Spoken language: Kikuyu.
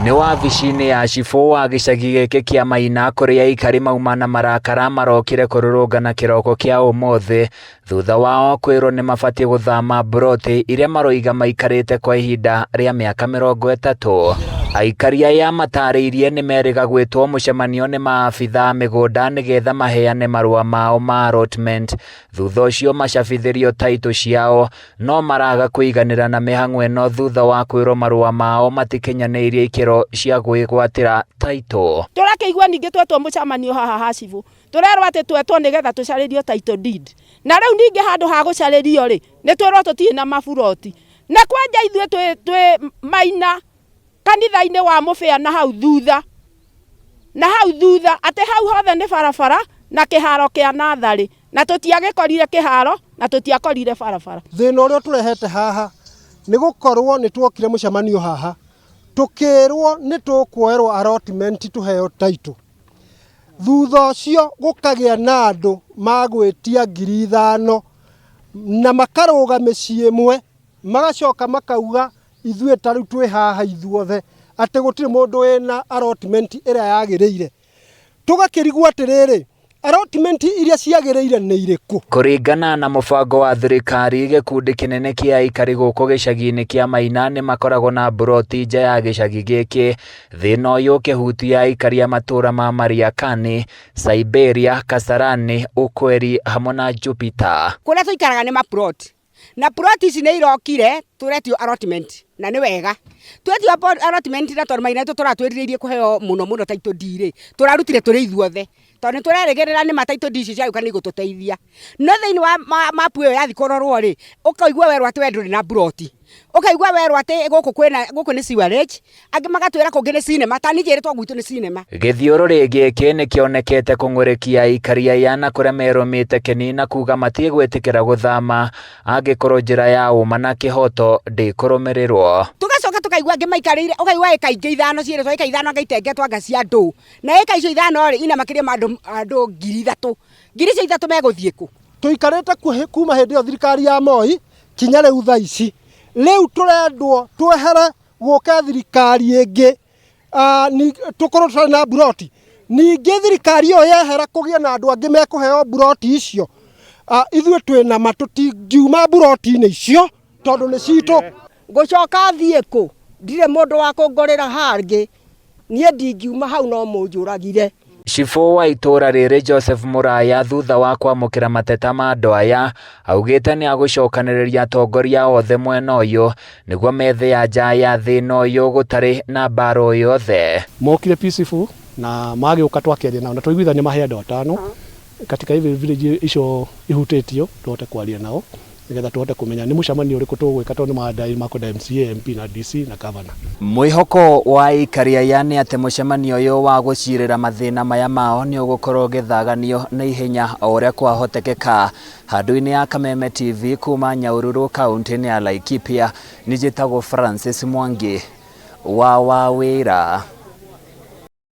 Nĩ wabici-inĩ ya cibũ wa gĩcagi gĩkĩ kĩa Maina kũrĩa aikari mauma na marakara marokire kũrũrũngana kĩroko kĩa ũmũthĩ thutha wao kwĩrwo nĩ mabatiĩ gũthama mburoti iria maroiga maikarĩte kwa ihinda rĩa mĩaka 30. Aikari aya matarĩirie nĩ merĩga gwĩtwo mũcemanio nĩ maabitha a mĩgũnda nĩgetha maheane marũa mao ma allotment thutha ũcio macabithĩrio taitũ ciao no maraga kũiganĩra na mĩhang'o ĩno thutha wa kwĩrwo marũa mao matikinyanĩirie ikĩro cia gwĩgwatĩra taitũ. Tũrakĩigua ningĩ twetwo mũcemanio haha ha cibũ, tũrerwo atĩ twetwo nĩgetha tũcarĩrio title deed. Na rĩu ningĩ handũ ha gũcarĩrio rĩ, nĩ twĩrwo tũtirĩ na maburoti. Na kwanja ithuĩ twĩ Maina kanitha-inĩ wa Mũbĩa na hau thutha, na hau thutha atĩ hau hothe nĩ barabara na kĩharo kĩa natharĩ, na tũtiagĩkorire kĩharo na tũtiakorire barabara. Thĩna ũrĩa ũtũrehete haha nĩ gũkorwo nĩ tuokire mũcemanio haha tũkĩrwo nĩ tũkuoerwo allotment tũheo title. Thutha ũcio gũkagĩa na andũ magwĩtia 5,000 na makarũga mĩciĩ ĩmwe magacoka makauga ithuĩ ta rĩu twĩ haha ithuothe atĩ gũtirĩ mũndũ wĩna allotment ĩrĩa yagĩrĩire. Tũgakĩrigwo atĩrĩrĩ, allotment iria ciagĩrĩire nĩ irĩkũ? Kũringana na mũbango wa thirikari, gĩkundi kĩnene kĩa aikari gũkũ gĩcagi-inĩ kĩa Maina nĩ makoragwo na mburoti nja ya gĩcagi gĩkĩ. Thĩna ũyũ ũkĩhutia aikari a matũũra ma Mariakani, Siberia, Kasarani, Ukweli hamwe na Jupiter. Kũrĩa tũikaraga nĩ maplot na plot ici nĩ irokire tũretio allotment na nĩ wega twetio allotment na tondũ Maina tũratwĩrirĩirie kũheo mũno mũno title deed rĩ, tũrarutire tũrĩ ithuothe tondũ nĩ tũrerĩgĩrĩra nĩ ma title deed ici ciagĩũka nĩ igũtũteithia. No thĩinĩ wa mapu ĩyo yathiĩ kũrorwo rĩ, ũkaigua werwo atĩ we ndũrĩ na mburoti, ũkaigua werwo atĩ gũkũ kwĩna gũkũ nĩ sewerage, angĩ magatwĩra kũngĩ nĩ cinema, ta niĩ njĩrĩtwo gwitũ nĩ cinema. Gĩthiũrũrĩ gĩkĩ nĩ kĩonekete kũng'ũrĩkia aikari aya na kũrĩa merũmĩte kĩni na kuga matiĩgwĩtĩkĩra gũthama angĩkorwo njĩra ya ũma na kĩhoto ndĩkũrũmĩrĩrwo. Tũgacoka tũkaigua angĩ maikarĩire, ũkaigua ĩka ingĩ 5 ciĩrĩtwo ĩka 5 anga itengetwo anga cia andũ, na ĩka icio 5 rĩ ina makĩria ma andũ 3,000, 3,000 megũthiĩ kũ? Tũikarĩte kuma hĩndĩ ĩyo thirikari ya Moi kinya rĩu thaa ici. Rĩu tũrendwo twehere gũke thirikari ĩngĩ, tũkorwo tũtarĩ na mburoti. Ningĩ thirikari ĩyo yehera kũgĩe na andũ angĩ mekũheo mburoti icio, ithuĩ twĩna ma tũtingiuma mburoti-inĩ icio tondũ nĩ citũ. Ngũcoka thiĩ kũ? Ndirĩ mũndũ wa kũngũrĩra hangĩ, niĩ ndingiuma hau no mũnjũragire. Cibũ wa itũũra rĩrĩ Joseph Mũraya thutha wa kwamũkĩra mateta ma andũ aya augĩte nĩ agũcokanĩrĩria atongoria othe mwena ũyũ nĩguo methe anja ya thĩna ũyũ gũtarĩ na mbara o yothe. Mokire peaceful na magĩũka twakĩaria nao na twaiguithania mahe andũ 5 katika hivi village icio ihutĩtio tũhote kwaria nao nĩgetha tũhote kũmenya nĩ mũcemanio ũrĩkũ tũgwĩka tondũ nĩ mandai makwenda MCA, MP na DC na governor. Mwĩhoko wa aikari aya nĩ atĩ mũcemanio ũyũ wa gũcirĩra mathĩna maya mao nĩ ũgũkorwo ũgĩthaganio na ihenya o ũrĩa kwahotekeka. Handũ-inĩ ya Kameme TV kuma Nyahururu kaunti-inĩ ya Laikipia, nĩ njĩtagwo Francis Mwangi wa Wawĩra.